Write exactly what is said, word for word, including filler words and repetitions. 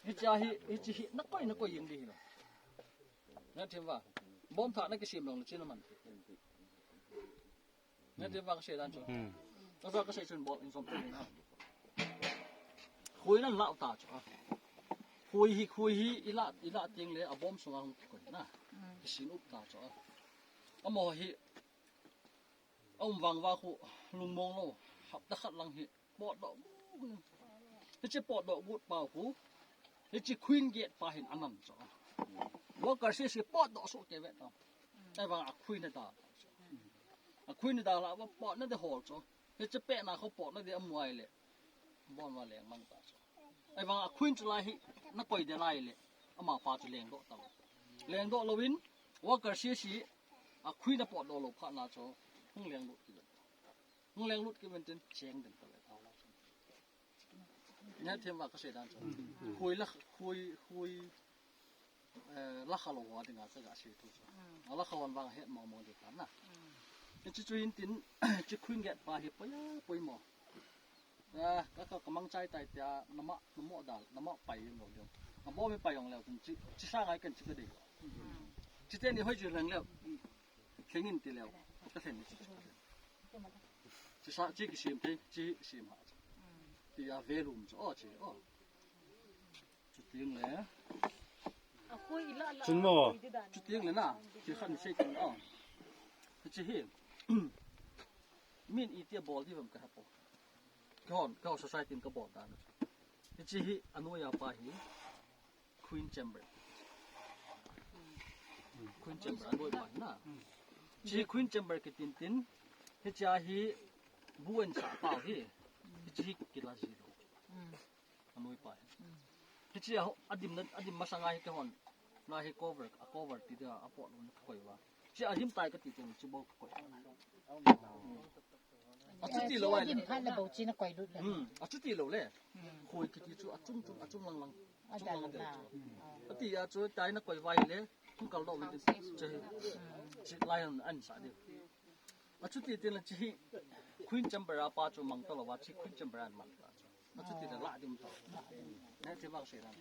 Hichia hi, hichi hi, na koi, na koi ing di hi lo. Na thiem va. Bawm thah na kisiem long le chin a man. Na thiem va ka hriet dan chu. Hmm. Ka va ka hriet chun bawm in som thei na. Khuoi nan lau ta chu a. Khuoi hi, khuoi hi, i la, i la tieng le a bawm sunga hung koi na. Kisin up ta chu a. Amaho hi, a um vang va khu, lungmong lo, hapta khat lang hi, pawt dawk. Hichi pawt dawk gut pau khu, hichi khuoin get pa hin a nam chu. Worker si si pawt dawk suok ke ve ta. Ei vang a khuoina da. A khuoina da la va pawtna de hawl chu. Hichi pena khu pawtna de a muai le. Bawm va leng mang ta chu. Ei vang a khuoin chu lai hi, na koi de lai le. Ama pa chu leng dawk ta. Leng dawk loin, worker si si, a khuoina pawt dawk lo pha na chu. Hung leng lut ki ven. Hung leng lut ki ven tin, cheng den ta le ta la chu. Na thiem va ka hriet dan chu. Khuoi la, khuoi, khuoi, eh, la kha lo haw dinga chu ka hriet thu chu. A la kha hon vang het mawng mawng di ta na. Hichi chu hin tin, chi khuoin get pa hi poi a, poi maw. Ah, ka, ka, ka mangchai tai tia, na ma, na maw dal, na maw pai lo ding. A bawm hi pai ong le tin, chi, chi sa ngai kan chi ka dei. Chi te ni hoi chi leng le. Thleng in ti le. Ka thlen ni chi. Chi sa, chi kisiem thei, chi siem ha. Tia ve lum chu, aw chi, aw. Chu tieng le. Chun maw. Chu tieng le na. Chi khan sei kan aw. Chi hi. Min i tia bawl di vem ka hre poi. Ka hon, ka hon society-in ka bawl dan. Hichi hi a nuoi a pa hi. Queen Chamber. Queen Chamber a nuoi pa na. Chi Queen Chamber ki tin tin. Hichia hi bu an sa pa hi. Hichi hi ki la zi lo. A nuoi pa hi. Hichi a ho, a dim na, a dim masanga hi ka hon. Na hi cover, a cover ti dia a pawt lo na ka koi va. Chi a dim tai ka ti chen chi bo ka koi. A chu ti lo ai le. Dim phat le bo chi na koi lut le. Hmm, a chu ti lo le. Khuoi ki ti chu a chung chung, a chung lang lang. A chung lang lang. A ti a chu tai na koi vai le. Hung kal dawk min tin. Che. Chi lai an, an sa di. A chu ti tin la chi hi. Queen Chamber a pa chu mang ta lo va chi Queen Chamber an mang ta chu. A chu ti la la dim ta. Na ti va se na.